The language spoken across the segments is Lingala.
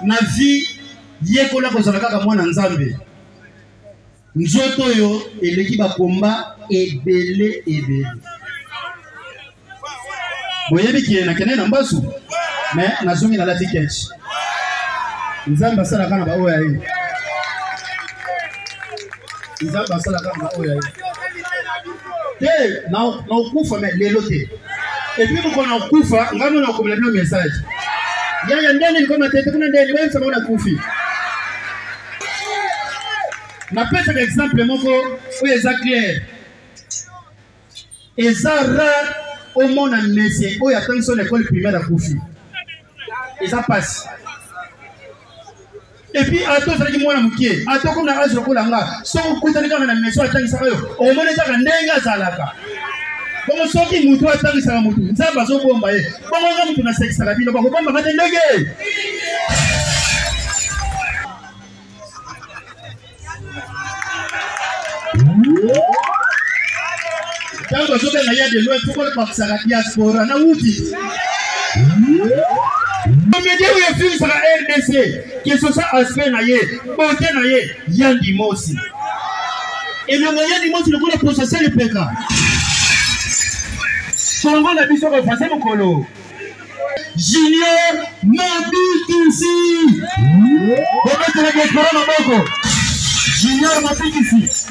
Na vie yekola kozala kaka mwana Nzambe. Nzoto oyo eleki bakomba ebele ebele. Boyebi ke nakende na mbasu mais nazongi nalati ketch. Nzambe asalaka na baoyo ya ye. Nzambe asalaka na baoyo ya ye. Te nakokufa mais lelo te. Et puis mokolo nakokufa ngai mona nakomela bino message. Yaya ndenge likoma tete kuna ndenge boyebisa bango nakufi. Napesaka exemple moko oyo eza clair. Eza rare omona monsieur oyo atangi so na école primaire akufi. Eza pasi. Et puis ata ozalaki mwana moke, ata okomi na age lokola nga, soki okutani kaka na monsieur atangisaka yo, omoni kaka ndenge azalaka. Bongo soki moto atangisaka moto, Nzambe azobomba ye. Bongo nga moto nasekisaka bino, bakobombaka te ndenge. Ntango azobenga ya de loin, foko bakisaka diaspora na wuti. Comédien oyo efilisaka RDC, que ce soit aspect na ye, beauté na ye, Yandi Mosi. Elongo Yandi Mosi lokola posa lipeka. Kongo na biso ko français mokolo. Junior Mobikisi. Bobetela diaspora maboko. Junior Mobikisi.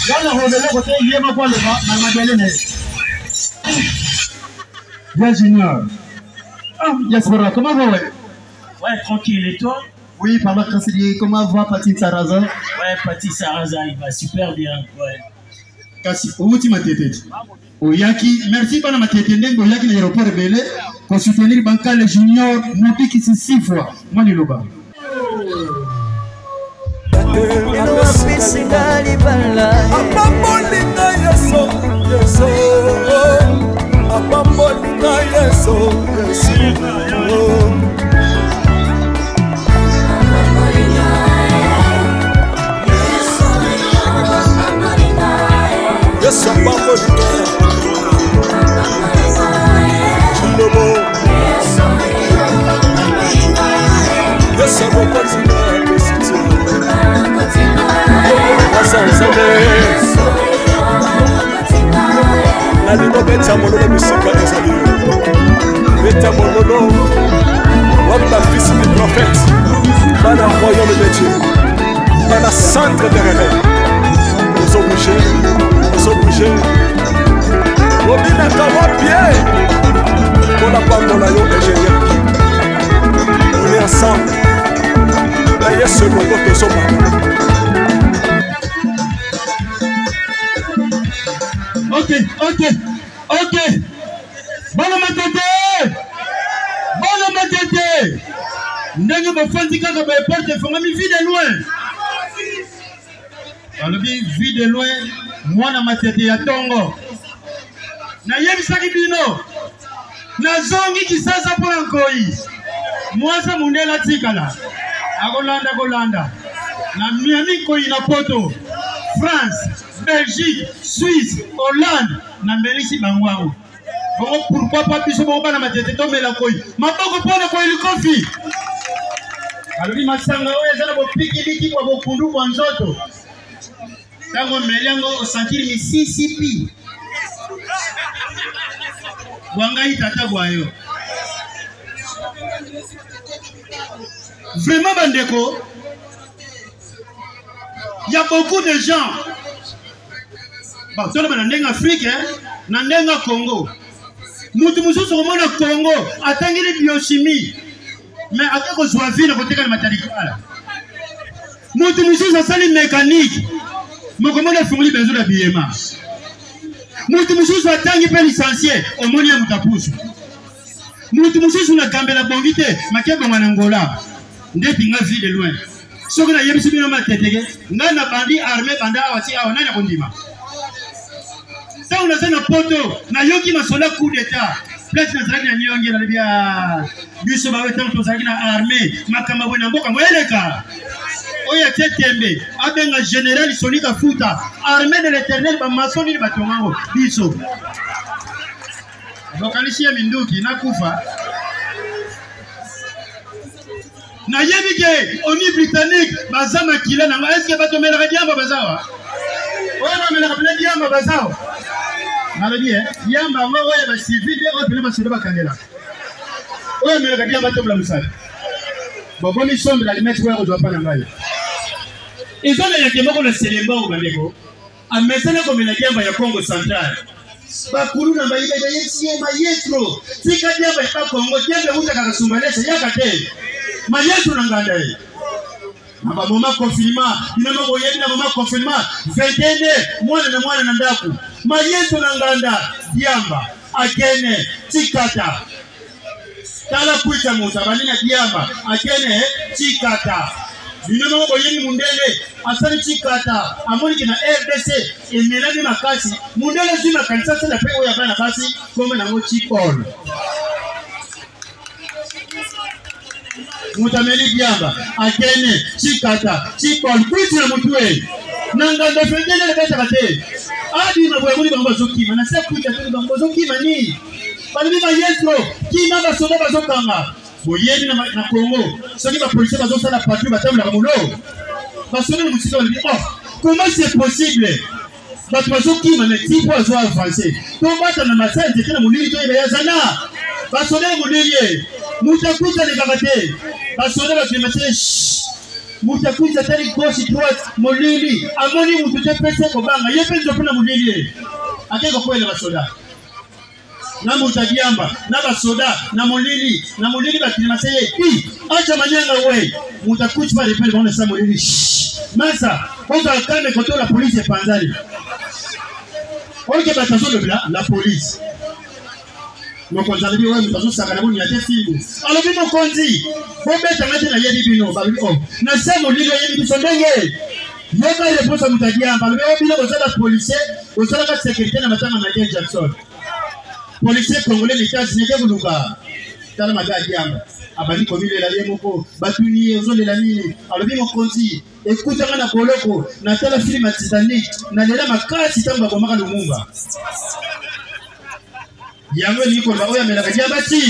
Wana kozela kote ye moko aloba na mabele na ye. Ya Junior. Ah, diaspora, comment va ouais? Ouais, tranquille. Et toi? Oui, par la grâce de Dieu. Comment va Patine Sarraza? Ouais, Patine Sarraza, il va super bien. Ouais. Kasi, outi matete. Oyaki, merci bana matete ndenge oyaki na aéroport ebele ko soutenir Bankale Junior Mobikisi six fois. Mwa liloba. Apamboli nga Yesu, Yesu. Apamboli nga Yesu, Yesu. Yesu apamboli nga. Chilobo. Yesu mokonzi nga apesi Waza Nzambe. Nalingo beta mololo bisika ezali yo. Beta mololo wapi ba fils du prophète bana royaume de Dieu bana centre de réveil ozo bouger ozo bouger obinaka wapi ye mpona pambola yo ingénieur on est ensemble na yesu elongo tozomata. Ok, ok, ok. Bana matete! Bana matete! Ndenge bofandi kaka boye porte efongami vie de loin. Balobi vie de loin mwana matete ya tongo. Nayebisaki bino nazongi kisasa mpo na nkoi mwasi mundele atikala akolanda kolanda na miami nkoi na poto France Belgique Suisse Hollande namelisi bango yango bongo pourquoi pas biso bongo bana matete tomela koi maboko mpo na koi likofi alobi masanga oyo eza na bopikiliki bwa bokundu bwa nzoto ntango omeli yango osantiri misisipi bwa ngai tata bwa yo vraiment bandeko ya beaucoup de gens toloba na ndenge afrique na ndenge congo moto mosusu okomona congo atangeli biochimie mais ake kozwa vie na koteka na matalikala moto mosusu asali mécanique mokomona efungoli benzo na biyema moto mosusu atangi mpe licencie omoni ye moto apusu moto mosusu na gambela bongi te makebonga na ngola ndeti nga vie de loin soki nayebisi bino mateteke ngai nabandi arme banda awa ti awa nani akondima ntango naza na poto nayoki masolo ya coup d'etat place nazalaki na nionge nalobi ah, biso baoyo ntango tozalaki na arme makambo boye na mboka moyeleka oyo atie tembe abenga général soni kafuta armée de l'éternel bamaso nini batongango biso bokanisi ya minduki nakufa. Nayebi ke oni britannique baza makila na nga. Est-ce que bato melaka diamba bazawa? Oyo bamelaka pena diamba bazawa? Nalobi eh, diamba yango oyo ba civil te oyo pena basoda bakangelaka. Oyo amelaka diamba tombola mosala. Bobomi sombe la limete oyo akozwa mpa na ngai. Eza na yake moko na Selembao bandeko. Amesana komela diamba ya Congo central. Bakuluna bayiba bayebisi ye mayetro tika diamba ya Congo diamba ewutaka kasumbalesa yaka te mayetro na nganda ye na bamoma confinement bino moko boyebi na moma confinement 21 mwana na mwana na ndako mayetro na nganda diamba akene tikata tala kwita moto abandi na diamba akene tikata bino moko boyebi mundele asali tikata amoniki na rdc emelami makasi mundele zwi makanisi asala mpe oyo ya bana basi koma nango chipol moto ameli diamba akene cikata chipol kwiti na motu e na nganda fendele ebetaka te abima boye amoni bango bazokima na se kwiti atoni bango bazokima nini balobi bayetro kima basoda bazokanga boyebi na congo soki bapolisier bazosala patrouille batambolaka molo basoda na mosika balobi oh comment c'est possible bato bazokima na ti mpo azo avance tobata na masa nzete na molili toyeba ya zana basoda ya molili ye moto akuti alekaka te basoda bakima te moto akuti atali gauche droite molili amoni moto te pese kobanga ye mpe nzopo na molili ye akei kokwela basoda na moto diamba na basoda na molili na molili bakilimase ye i acha manyanga we moto akuti pa repere bango na sa molili masa ozala kame koto la police epanzani oke bato azolobela la police mokonzi alobi oyo moto azosakana boninga te fimbu alobi mokonzi bobetanga te nayebi bino balobi o oh, na se molili oyebi biso ndenge yoka reponse ya moto ya diamba alobi o oh, bino boza bapolisier bosalaka sécurité na matanga Michael Jackson policier congolais na États-Unis ake koluka tala mabe ya diamba abandi komilela ye moko batuni ye ozolela nini alobi mokonzi ekutanga na boloko natala filme ya Titanic nalela makasi ntango babomaka Lumumba yango elingi koloba oyo amelaka diamba ti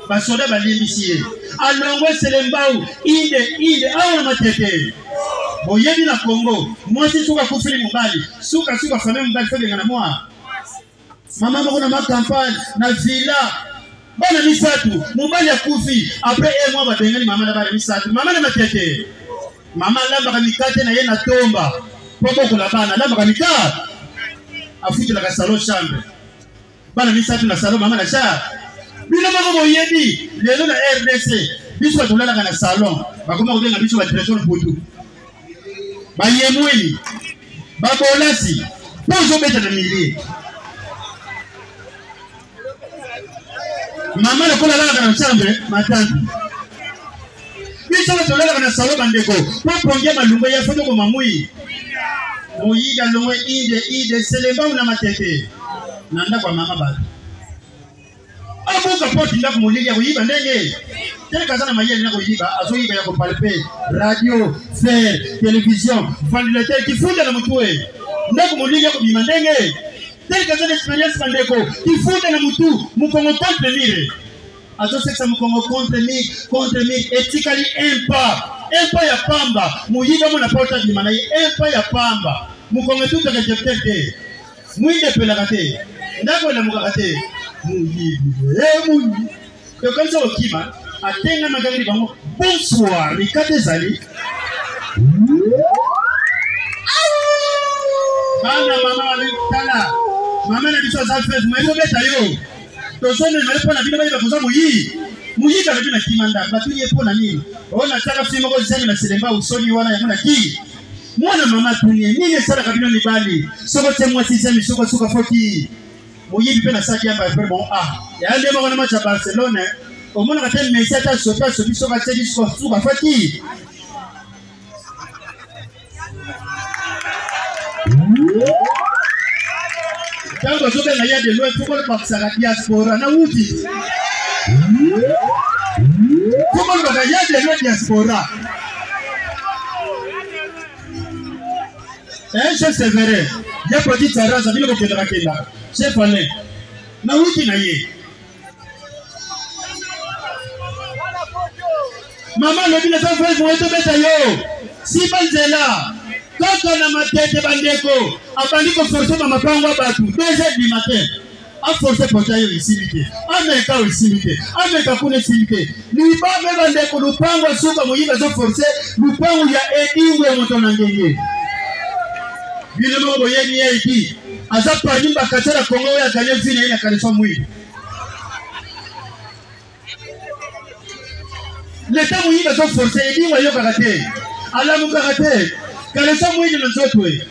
basoda balimbisi ye alongwe selembau inde inde awa na matete boyebi na congo mwasi suka akufeli mobali suka suka fame mobali fobengana mwa mama moko na macampagne na villa bana misato mobali akufi apres e mwa babengani mama na bana misato mama na matete mama alambaka mikate na ye na tomba mpo bokola bana alambaka mikate afutelaka salon chambre bana misato na salon mama na char bino moko boyebi lelo na rdc biso bato tolalaka na salon bakoma kobenga biso ba trésor mputu bayemweli babolasi mpo ozobeta na milie mama lokola alalaka na chambre matanti biso bato tolalaka na salon bandeko mpo pongi ya malungu ya foto koma moi moyibi alongwe ide ide selembau na matete na ndako ya mama bato abuka poti ndako molili ya koyiba ndenge teleka aza na mayele na koyiba azoyiba ya kopalpe radio fer television ventilateur kifunda na motu e ndako molili ya kobima ndenge teleka aza na experience bandeko kifunda na motu mokongo contre mire azosekisa mokongo contre mire contre mire etikali un pas un pas ya pamba moyibi amona porte abima na ye un pas ya pamba mokongo etutaka ejecteur te mwinda epelaka te ndako elamukaka te moyibi e moyibi tokanisa kokima atengama kaka bango bonsoir likata ezali bana mama tala mama na biso aza fete moyebi obeta yo tozomema ye mpo na bino bayeba koza moyibi moyibi alobi na kima ndako batuni ye mpo na nini oyo nataka fi moko zemi na selemba usoni wana yango na kii mwana mama atuni ye nini esalaka bino mibali soko te mwasi zemi soko suka foki moyibi mpe na saki yamba pe bon ah ya nde moko na match ya Barcelone omonaka te Messi ata soki asoki soki atiaki suka foki ntango bazobenga ya de loin foko bakisaka diaspora na wuti foko lobaka ya de loin diaspora Eh, chef Séverin, ya petit Taraza, bino bokendaka kendaka. Chef Alain, na wuti na ye. Mama alobi naza veuve moye tobeta yo. Simba nzela. Kaka na matete bandeko abandi koforce ba mapango ya bato 2 heures du matin. Aforce portail oyo esimbi te, ameka oyo esimbi te, ameka kuna esimbi te. Libabe bandeko, lupango ya suka moyibi azoforce lupango ya edingo ya moto na ngenge. Bino moko boyebi ye edi aza parmi bakatela ya Congo oyo aganye vie na ye na kaleso mwindu. Leta moyibi azoforce edingo ayokaka te, alamukaka te, kaleso mwindu na nzoto ye.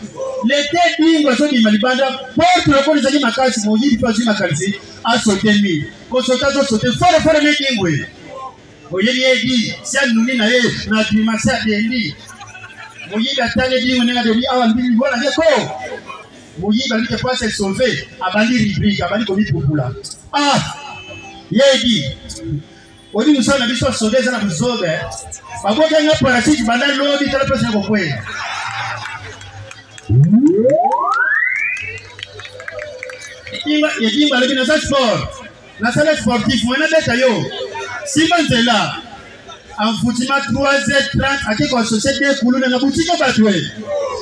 Leta edingo azobima libanda porte lokola ezali makasi, moyibi mpe azwi makanisi asote mi kosote azosote forefore na edingo ye. Oyebi ye edi si anuni na ye na bima si adendi moyibi atali edingo ndenge adendi awa mbili wana nde ko moyibi abiki po ase sauve abandi rubrique abandi komipupula ah yebi odi mosala na biso asauve eza na buzobe baboki nga parachute banda lobi tala mpasi ya kokwela edingo alobi naza sport nasala sportif moye nabeta yo simba nzela envoûtement 3h30 ake koassocie de kuluna na butiki ya bato e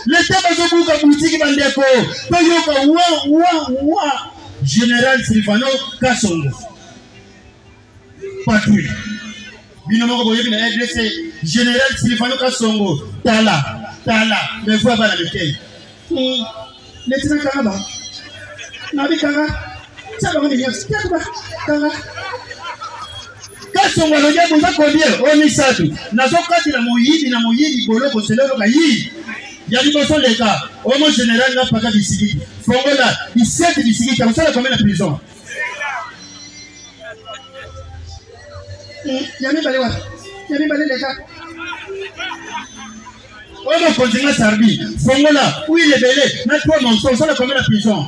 leta bazobuka butiki bandeko toyoka wa wa wa général silvano kasongo patrouille bino moko boyebi na rdc général silvano kasongo tala tala mevua bana mike neti nakanga ba nabikanga tia bango minyonso tia kuba kanga kasongo alobi boza combien o misato nazokatela moyibi na moyibi boloko sele oloka yi ya liboso leka omo général nga paka bisikiti fongola 17 bisikiti akosala combien na prison ya mibale wapi ya mibale leka oyo mokonzi nga sarbi fongola huile ebele na trois monso osala combien na prison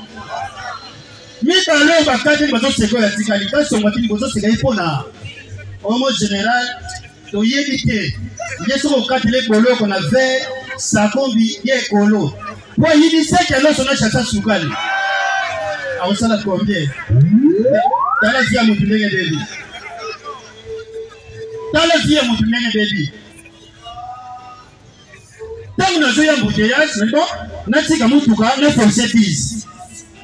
mibale oyo bakateli bazoseka oyo atikali kasongo atili bozoseka ye mpona omo général toyebi te ye soki okateli boloko na ver sakombi ye ekolo po ayibi seke ya loso na chasa sukali akosala combien tala vi ya motu ndenge bebi tala vi ya motu ndenge bebi ntango nazoya embouteillage bon natika motuka na force bise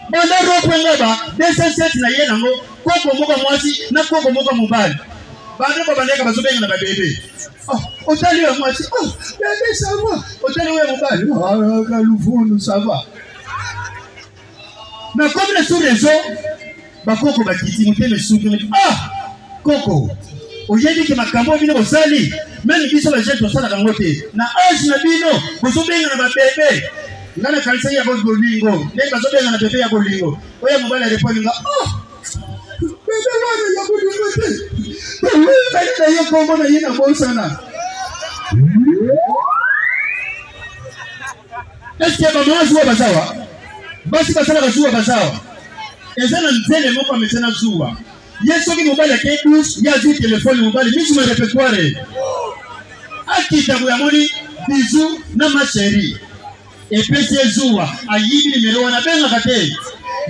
banda ropwe nga ba 207 na ye nango koko moko mwasi na koko moko mobali banda babandaka bazobenga na babebe oh, otali oyo mwasi oh, bebe ça va otali oyo mobali oh, luvunu ça va nakomi na sous réseau bakoko bakiti motema esuki ah koko oyebi ke makambo oyo bino bosali meme biso bajeune tosalaka yango te na age na bino bozobengana babebe nga nakanisaki ya bolingo ndenge bazobengana bebe ya bolingo oyo mobali areponi nga oh bebe wana ya bolingo te toyebani na ye kombo na ye na bosana eske bamama zuwa bazawa basi basalaka zuwa bazawa eza na nzele moko amesana zuwa ye soki mobali akei douche ye azwi telefone mobali misu na repertoire akita boye amoni bizu na ma chérie epesi ye zuwa ayibi nimero wana abengaka te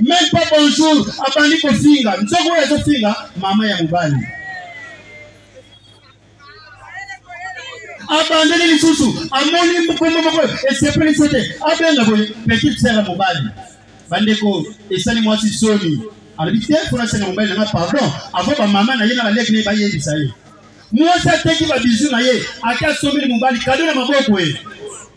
même pas bonjour abandi kofinga nzoko oyo azofinga mama ya mobali abandeli lisusu amoni nkombo moko esepelisi te abenga boye petite sœur ya mobali bandeko esali mwasi soni alobi te mpo nasenga mobali na nga pardon avant bamama na ye na baleki na ye bayebisa ye mwasi ateki babizu na ye ate asombeli mobali kado na maboko ye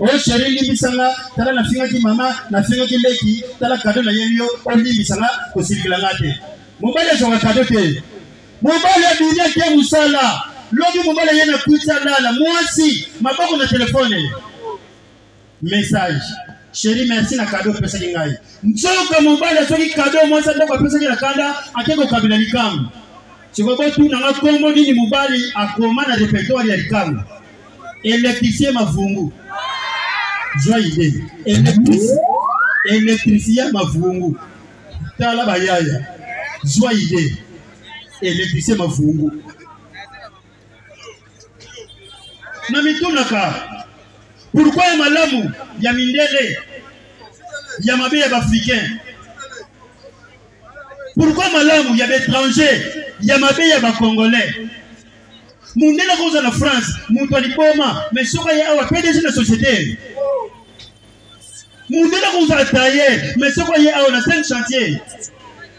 o oh, sheri limbisa nga tala nafingaki mama nafingaki leki tala kado na yeli yo olimbisa nga kosilikela nga te mobali azwaka kado te mobali abimi ake mosala lobi mobali aye na kwiti alala mwasi maboko na telefone message sheri merci na kado opesaki ngai nzoka mobali azwaki kado mwasi ndako apesaki na kanda ake kokabela likambo sikoyo botuna nga nkombo nini mobali akoma na repertoire ya likambo électricien mavungu zwa ide électricien mavungu tala bayaya zwa ide électricien mavungu na mitunaka pourkui ya malamu ya mindele ya mabe ya baafricain pourkui malamu ya baétranger ya mabe ya bacongolais? Mundele akozala na France, moto ya liboma, mais soki aye awa PDG na société. Mundele akozala tailleur, mais soki aye awa na 5 chantier.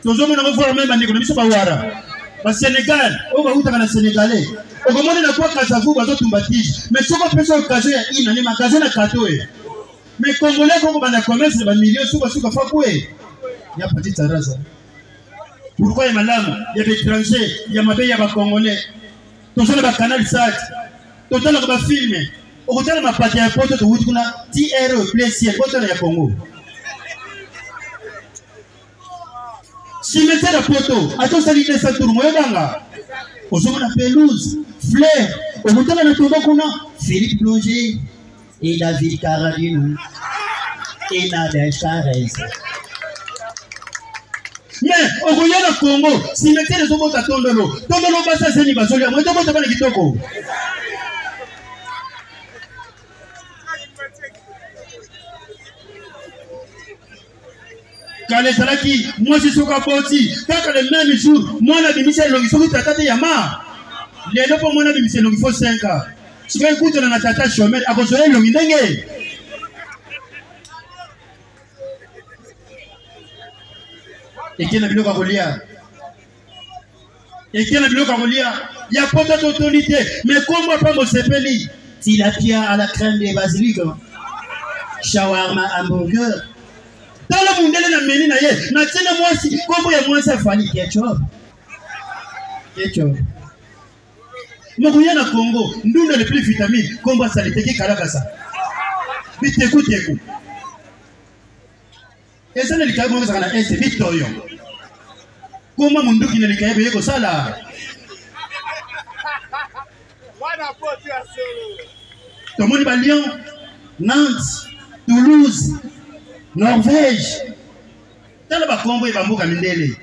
Tozomona ngo voir même bandeko na biso bawara. Ba Sénégal, oyo bawutaka na Sénégalais. Okomona na kwa Kasavu bazotumba tige, mais soki opesi occasion ya une année, magasin na kato e. Mais Congolais koko banda commerce na ba millions suka suka fa kwe. Ya petite Sarasa. Pourquoi ya malamu ya ba étranger ya mabe ya ba Congolais? Toza na ba canal sat, totalaka ba filme, okotala mapata ya poto towuti kuna TRE bleu ciel, botala ya Congo. Cimetière ya poto ata osali 200 tour moyebanga ozomona pelouse fleur okotala na tombo kuna Philippe Blonger et David Carabino et Nadège Carrez. Mais okoya na Congo cimetière ezobota tondolo tondolo basi azemi bazolia mo ezobota bana kitoko. Kala ezalaki mwasi soki aboti kaka le même jour mwana abimisi elongi soki tata te ya ma lelo mpo mwana abimisi elongi fo 5 ans sikoyo ekutana na tata chômeur akozwa elongi ndenge eke na biloko ya kolia eke na biloko ya kolia ya poto totondi te me kombo pamba osepeli tilapia à la crème de basilic shawarma hamburger tala mundele na meni na ye natie na mwasi kombo ya mwasi afali ketchup ketchup mokoya na congo ndunda le plus vitamine kombo asalite ke kalakasa bitekuteku eza na likaya moko ezalaka na este bitoyo koma monduki na likaya boye kosala tomoni ba lyon nantes toulouse norvège tala bakombo ya bamboka mindele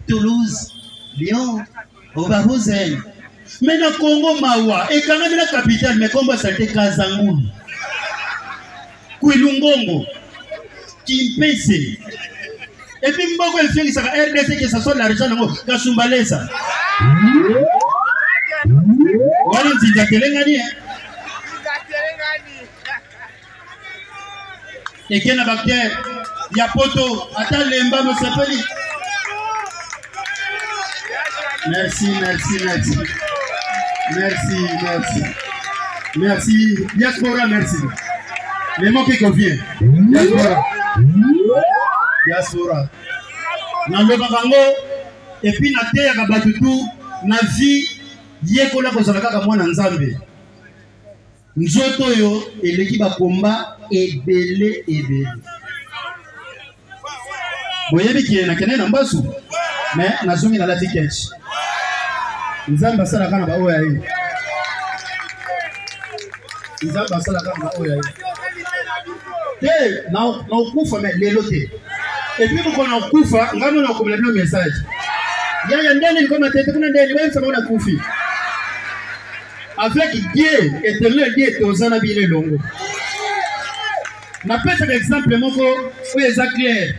toulouse lyon oberhausen me na congo mawa ekangami na capitale me kombo ya salite kazangulu kwilungongo kimpese epuis mboko efingisaka rdc ke ça soit l'argent nango kasumbalesa wana nzinza telengani eh? eke na bactere ya poto ata lemba mosepeli merci merci merci merci merci merci diaspora merci les mots qui convient diaspora diaspora nalobaka yango epuis nateyaka bato tu na vie yekola kozala kaka mwana nzambe Nzoto oyo eleki ba combat ebele ebele. Boyebi ke nakende na mbasu mais nazongi nalati ketch. Nzambe asalaka na baoyo ya ye. Nzambe asalaka na baoyo ya ye. Te nakokufa mais lelo te. Et puis mokolo nakokufa ngai mona nakomela bino message. Yaya ndenge likoma tete kuna ndenge bayebisa bango nakufi. Avec Dieu, éternel Dieu, toza na bino elongo. Napesaka exemple moko oyo eza clair.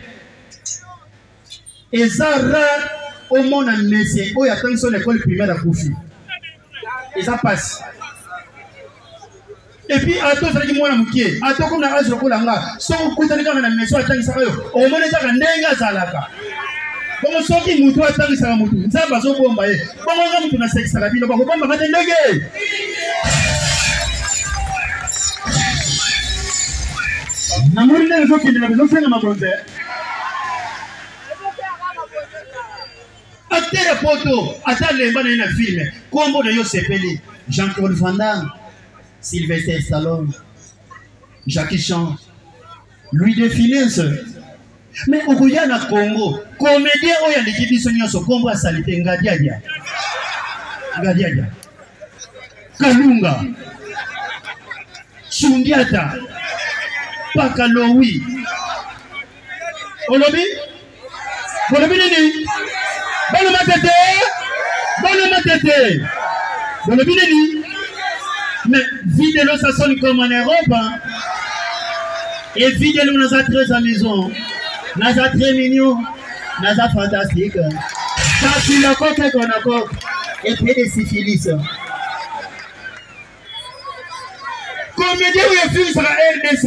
Eza rare omona monsieur oyo atangi so na école primaire akufi. Eza pasi. Et puis ata ozalaki mwana moke, ata okomi na age lokola nga, soki okutani kaka na monsieur atangisaka yo, omoni kaka ndenge azalaka. Bongo soki moto atangisaka moto, Nzambe azobomba ye. Bongo nga moto nasekisaka bino, bakobombaka te ndenge. Namoni ndenge ezokendela ezosenga mabonze. Acteur ya poto ata lemba na ye na film, kombo na yo osepeli. Jean-Claude Van Damme, Sylvester Stallone, Jackie Chan, Louis de Funès. Mais okoya na Congo, comédien oyo aleki biso nyonso kombo ya salite Ngadiadia. Ngadiadia. Kalunga. Sundiata. Pakalowi. Olobi? Bolobi nini? Bana matete! Bana matete! Bolobi nini? Mais vidéo ça sonne comme en Europe. Hein? Et vidéo nous a très amusant. Nous a très mignon. Nous a fantastique. Ça, c'est la coque qu'on a coque. Et puis des syphilis. Comédien oyo efingisaka RDC,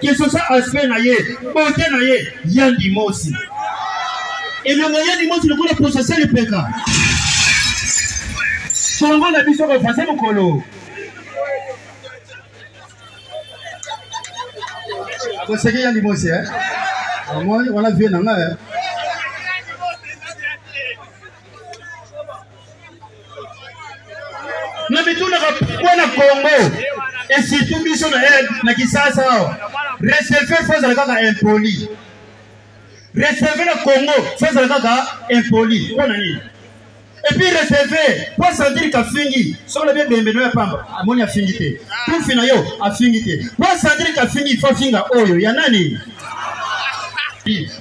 que ce soit aspect na ye, beauté na ye, Yandi Mosi. Elongo Yandi Mosi lokola poso asali peka. Congo na biso kofase mokolo. Koseki Yandi Mosi, eh? Omoni wana vie na ngai, eh? Na mitunaka pourquoi na Congo et surtout biso na na Kisasa awa receveur faut azala kaka impoli. Receveur na Congo faut azala kaka impoli. Mpo na nini? Et puis receveur po sentir kafingi soki olobi ebembe nayo ya pamba amoni afingi te, tufi na yo afingi te, po sentir kafingi faut afinga oyo ya nani?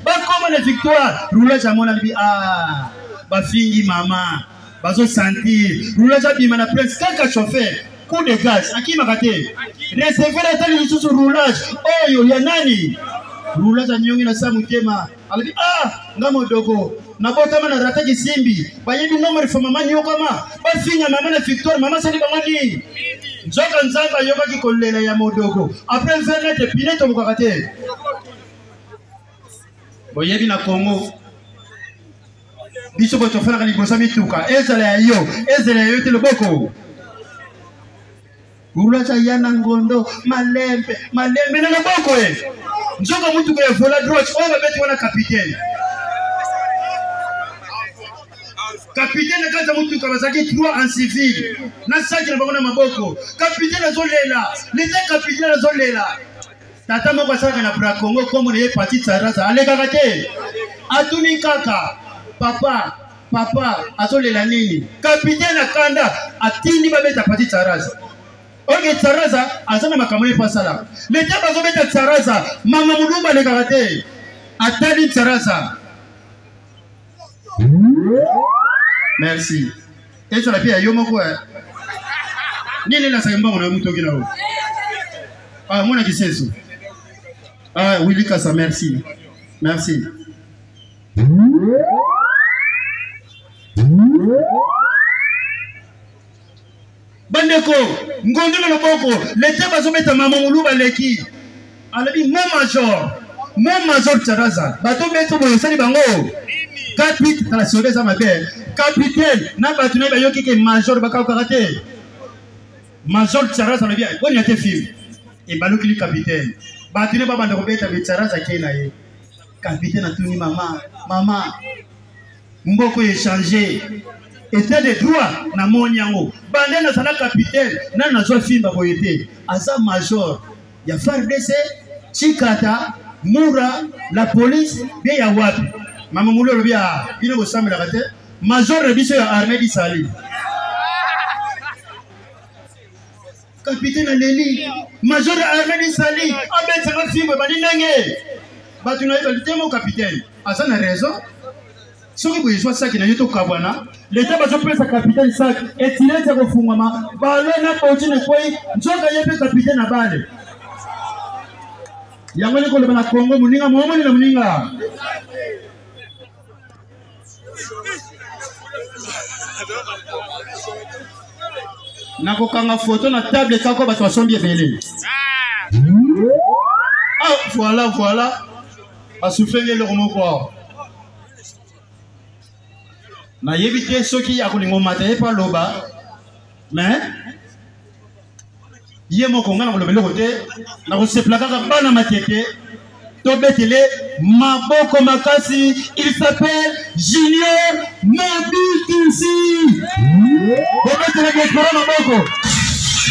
Bakoma na victoire roulage amona libi ah bafingi mama bazo sentir roulage abima na prince kaka chauffeur coup de gaz akimaka te receveur atali lisusu roulage oyo ya nani roulage anyongi na sa motema alobi ah nga modoko nabotama na rata kisimbi bayebi nombre fa mama nyokama bafinga mama na victoire mama asali bango nini nzoka nzambe ayokaki kolela ya modoko après vernet pine tobokaka te boyebi na congo biso boye tofandaka liboso ya mituka ezala ya yo ezala ya yo te loboko urulacha ya na ngondo malembe malembe na loboko e nzoka motuka ya vola droite oyo babeti wana capitaine kapitene na kati ya motuka bazalaki 3 en civil na saki na bango na maboko kapitene azolela leta kapitene azolela Tata moko asalaka na Bracongo kombo na ye Pati Tsaraza alekaka te. Atuni kaka papa papa azolela nini? Kapitene na kanda atindi babeta Pati Tsaraza. Oke Tsaraza aza na makambo ye mpo asalaka. Leta bazobeta Tsaraza, mama Mulumba alekaka te. Atali Tsaraza. Merci. Ezala mpe ya yo moko eh. Nini elasaka mbongo na yo motoki na yo? Ah, mwana kiseso. Ah, Willy Kasa, merci. Merci. Bandeko, ngondo na loboko, leta bazobeta mama moluba leki. Alobi mon major, mon major Charaza. Bato beto boye osali bango. Capitaine, tala soda eza mabe. Capitaine na bato na ye bayoki ke major bakawukaka te. Major Charaza alobi boni ate film. Ebalukili capitaine. Bato ne babanda kobeta me Charaza akei na ye. Capitaine atuni mama, mama mboko echange etat de droit namoni yango banda nazala capitaine nani nazwa fimba boye te aza major ya fardc chikata mura la police bie ya wapi mama mulu olobi a bino bosambelaka te major na biso ya armée disali Capitaine aleli, major ya armée disali abetaka fimbo ebandi ndenge bato na ye balitemo capitaine aza na raison soki boye ezwa saki na yo tokabwana leta bazopesa capitaine saki etirete ya kofungwama balo na botine ekwei nzoka ye mpe capitaine abale yango nde koloba na kongo moninga momoni na moninga nakokanga foto na table kako bato basombi ebele ah voilà voilà basuflenge eloko moko awa nayebi te soki akolinga omata ye mpo aloba mais ye moko ngai nakoloba eloko te nakosepela kaka bana matete tobetele maboko makasi il s'appelle junior mobikisi bobetele diaspora maboko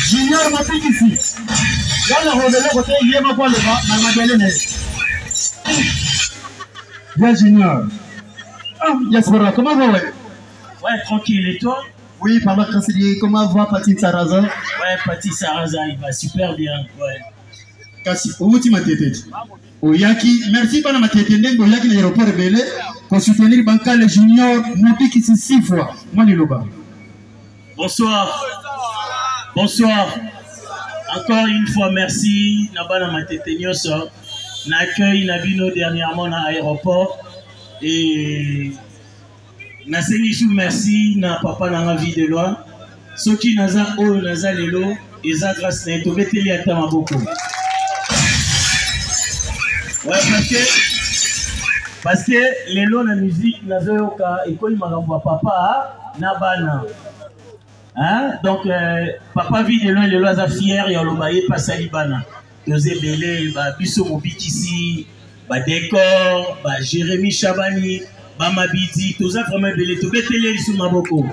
junior mobikisi ngai nakoloba eloko te ye moko aloba na mabele na ye ya junior ah diaspora comment va ouais Ouais, tranquille. Et toi? Oui, papa Kassili, comment va Paty Saraza? Ouais, Paty Saraza, il va super bien. Ouais. Kasi, outi matete. Oyaki, merci bana matete ndenge oyaki na aéroport ebele ko soutenir Bankale Junior Mobikisi six fois. Moi liloba. Bonsoir. Bonsoir. Encore une fois, merci na bana matete nyonso na accueil na bino dernièrement na aéroport et nasengi su merci na papa na nga vie de loi soki naza oyo naza lelo. Eza grâce na ye, tobeteli ata maboko. Ouais, parce que parce que lelo na musique nazoyoka ekoyi makambo ya papa na bana. Hein? Donc euh, papa vie de loin lelo aza fier ya loba ye pasali bana. Toza ebele ba biso mobikisi ba décor ba Jérémy Chabani ba Mabidi toza vraiment ebele tobeteli ye lisusu maboko.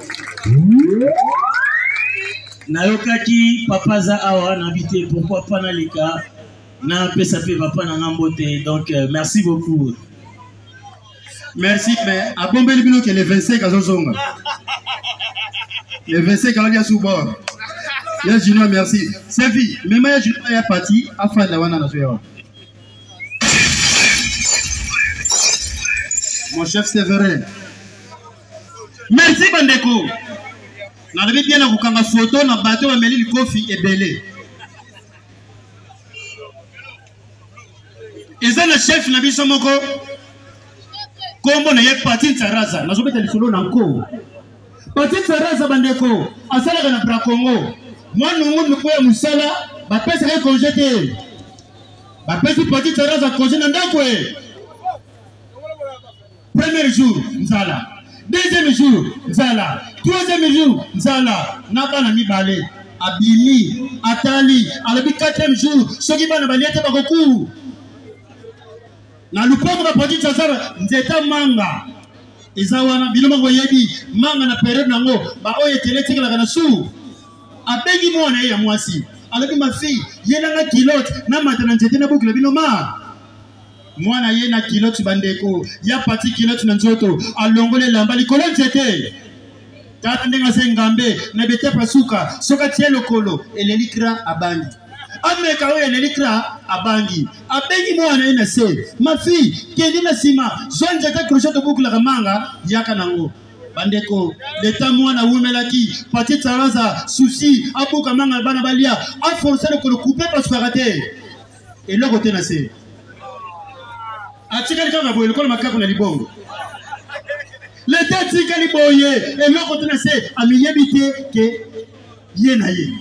Nayokaki papa aza awa nabi te pourquoi pas naleka napesa mpe papa na nga mbote donc euh, merci beaucoup. Merci mais abombeli bino ke le 25 azozonga. Le 25 alobi sous bord. Ya Junior merci. Sevi, mema ya Junior ya parti afanda wana na zoya. Mon chef Severin. Merci bandeko. Nalobi bien na kokanga photo na bato bameli likofi ebele. Eza na chef na biso moko kombo na ye Pati Nsaraza, nazobeta lisolo na nko. Pati Nsaraza bandeko asalaka na Bracongo, mwa nungu nungu ya mosala bapesaka ye congé te, bapesi Pati Nsaraza congé na ndako e. Premier jour nzala, deuxième jour nzala, troisième jour nzala, na bana mibale abimi atali alobi quatrième jour soki bana balie te bakoku na lupango bapanzi cazara nzeta manga eza wana bino moko boyebi manga na periode nango baoyo etele etikalaka na su abengi mwana ye ya mwasi alobi ma fille ye nanga kilote namata na nzete nabukela bino ma mwana ye na kilote bandeko ya pati kilote na nzoto alongoli elamba likolo nzete tala ndenge aza engambe na betepa suka soki atie lokolo eleli kra abangi ameka oyo eleli kra abangi abengi mwana ye na se ma fille kende na nsima zwa nzete crochet tobukulaka manga yaka nango bandeko leta mwana awumelaki pati tsaraza susi abuka manga bana balia aforce lokolo coupe pasukaka te eloko te na se atikali kaka boye lokola makaku na libongo leta atikali boye eloko te na se amiyebi te ke ye na ye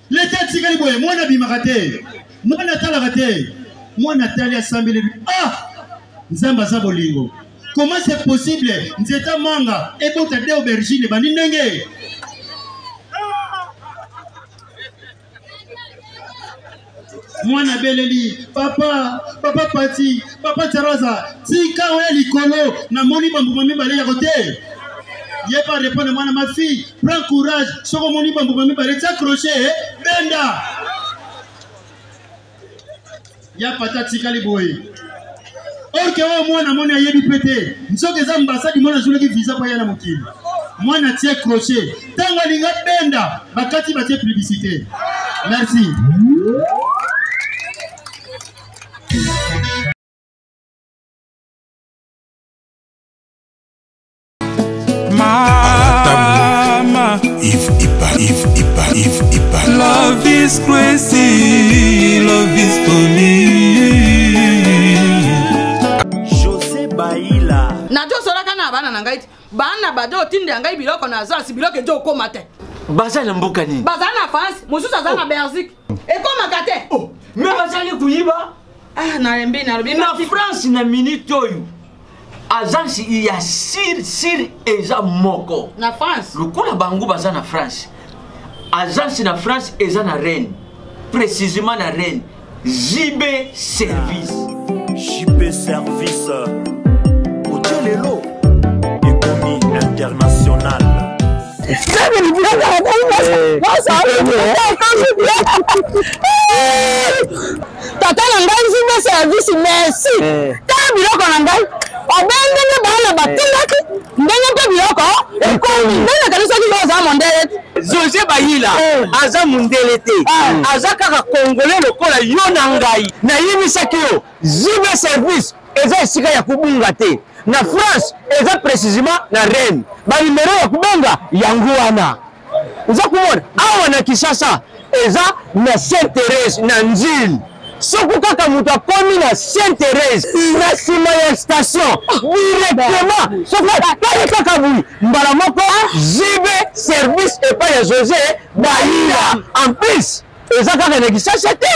leta atikali boye mwana abimaka te mwana atalaka te mwana atali asambeli ah nzambe aza bolingo comment c'est possible nzeta manga ebota de aubergine ebandi ndenge mwana abeleli papa papa pati papa taraza tika oya likolo namoni bambuma mibale yako te ye pa répondre mwana ma fille prends courage soki omoni bambuma mibale tia crochet eh, benda ya pata atikali boye orke oyo mwana moni ayebi mpe te nzoka eza ambasadi mwana azwelaki visa mpo aya na mokili mwana atie crochet ntango alinga benda bakati batie publicité merci. Mama Yves Ipa, Yves Ipa, Yves Ipa. Love is crazy, love is funny. José Baila. Najosolaka na bana na ngai te bana bajo otindela ngai biloko na azasi biloko ejo okoma te. Baza na mboka nini? Baza na France, mosusu aza na oh. Belgique. Ekomaka te. Oh, mais bazali koyiba. Ah, nalembi nalobi na France na minute oyo. Agence ya sir sir eza moko na France lokola bango baza na France agence na France eza na Rennes précisément na Rennes JB Service JB Service otie lelo ekomi international. Tata na ngai nzimbe service merci. Eh. Tala biloko na ngai obe ndenge bana batindaki ndenge mpe biloko ekomi ndenge nakanisaki yo oza mondele te. Jose Bayila eh. aza mondele te eh. aza kaka congolais lokola yo na ngai. Nayebisaki yo JB service eza esika ya kobunga te na France eza précisément na Rennes banimero ya kobenga yango wana oza komona awa na Kinshasa eza na Sainte Thérèse na Njili. Soki kaka moto akomi na Sainte Therèse na nsima ya station directement, soki atali kaka boye mbala moko JB service epai ya Jose Bayila. En plus eza kaka na Kinshasa te,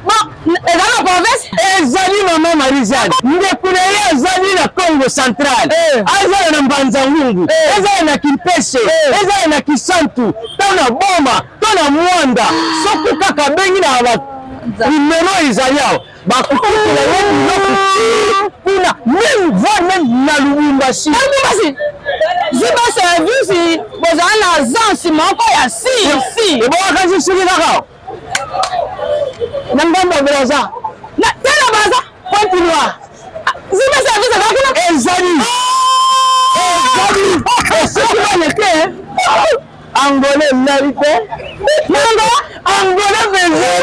bon eza na province. Ezali mama Marie-Jeanne, ndeko na ye azali na Congo central, azala na Mbanza Ngungu, ezala na Kimpese, ezala na Kisantu, to na Boma, to na Mwanda. Soki kaka abengi na ba numero ezali awa, bakokotela ye biloko ti kuna, meme voire meme na Lubumbashi. Lubumbashi ziba service bozala na agence moko ya si si ebongaka soki kaka na ngambo ya Brazza, na tala Brazza, Pointe Noire. Ziba service ezalaki na ezali soki bana te Angola elali te, nanga Angola biloko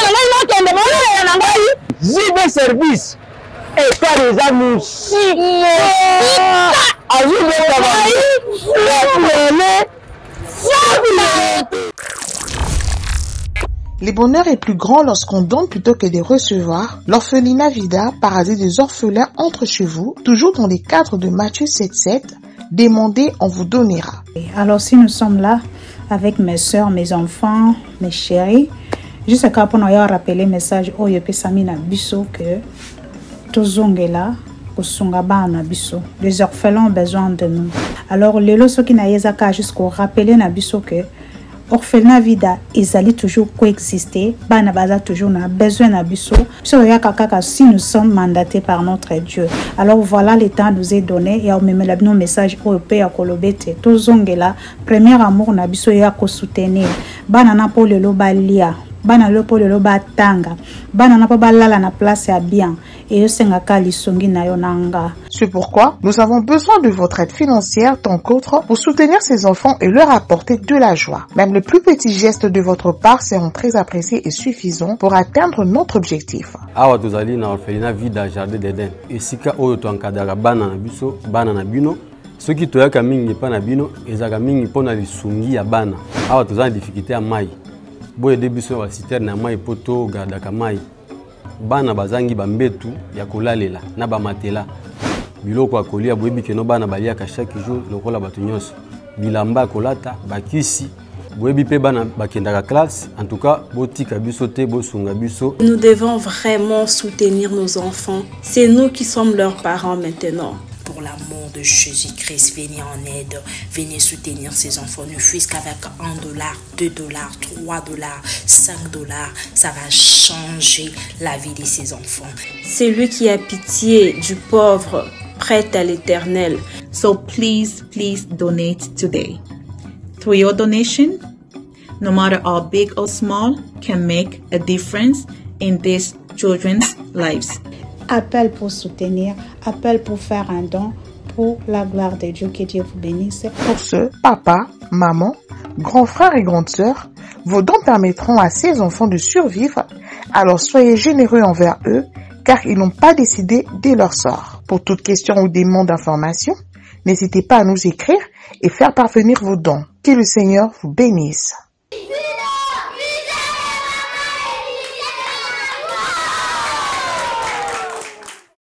na ngai nakende bolelela na ngai. JB service ekar eza mosika, azobeta bango. Le bonheur est plus grand lorsqu'on donne plutôt que de recevoir. L'orphelinat Vida, paradis des orphelins, entre chez vous, toujours dans les cadres de Matthieu 7.7. Demandez, on vous donnera. Alors si nous sommes là avec mes soeurs, mes enfants, mes chéris, juste kaka mpona oya rappeler message oyo epesami na biso que tozongela kosunga bana na biso. Les orphelins ont besoin de nous. Alors lelo soki na ye eza kaka juste korappeler na biso que orphelinat Vida ezali toujours coexister, bana baza toujours na besoin na biso. Biso toyaka kaka si nous sommes mandatés par notre Dieu. Alors voilà, le temps nous est donné ya omemela bino message oyo mpe ya koloba ete tozongela premier amour na biso ya kosoutenir bana na mpo lelo balia, bana lelo mpo lelo batanga, bana na mpo balala na place ya bien. Eyosengaka lisungi na yo na nga. C'est pourquoi nous avons besoin de votre aide financière tant qu'autre pour soutenir ces enfants et leur apporter de la joie. Même le plus petit geste de votre part seront très appréciés et suffisants pour atteindre notre objectif. Awa tozali na orphelinat Vida Jardin d'Eden, esika oyo toencadraka bana na biso, bana na bino. Soki toyaka mingi epai na bino, ezalaka mingi mpo na lisungi ya bana. Awa toza na difficulté ya mai, boyede biso na baciterne ya mai mpo togardaka mai. Bana bazangi bambetu ya kolalela na bamatela, biloko ya kolia, boyebi keno bana baliaka chaque jour lokola bato nyonso, bilamba ya kolata, bakisi, boyebi mpe bana bakendaka classe. En tout cas botika biso te, bosunga biso. Nous devons vraiment soutenir nos enfants. C'est nous qui sommes leurs parents maintenant. Pour l'amour de Jésus-Christ, venez en aide, venez soutenir ces enfants, ne fût-ce qu'avec 1 dollar, 2 dollars, 3 dollars, 5 dollars, ça va changer la vie de ces enfants. Celui qui a pitié du pauvre prête à l'Éternel. So please, please donate today. Through your donation, no matter how big or small, can make a difference in these children's lives. Appel pour soutenir, appel pour faire un don pour la gloire de Dieu. Que Dieu vous bénisse. Pour ce, papa, maman, grands frères et grandes sœurs, vos dons permettront à ces enfants de survivre. Alors soyez généreux envers eux, car ils n'ont pas décidé de leur sort. Pour toute question ou demande d'information, n'hésitez pas à nous écrire et faire parvenir vos dons. Que le Seigneur vous bénisse.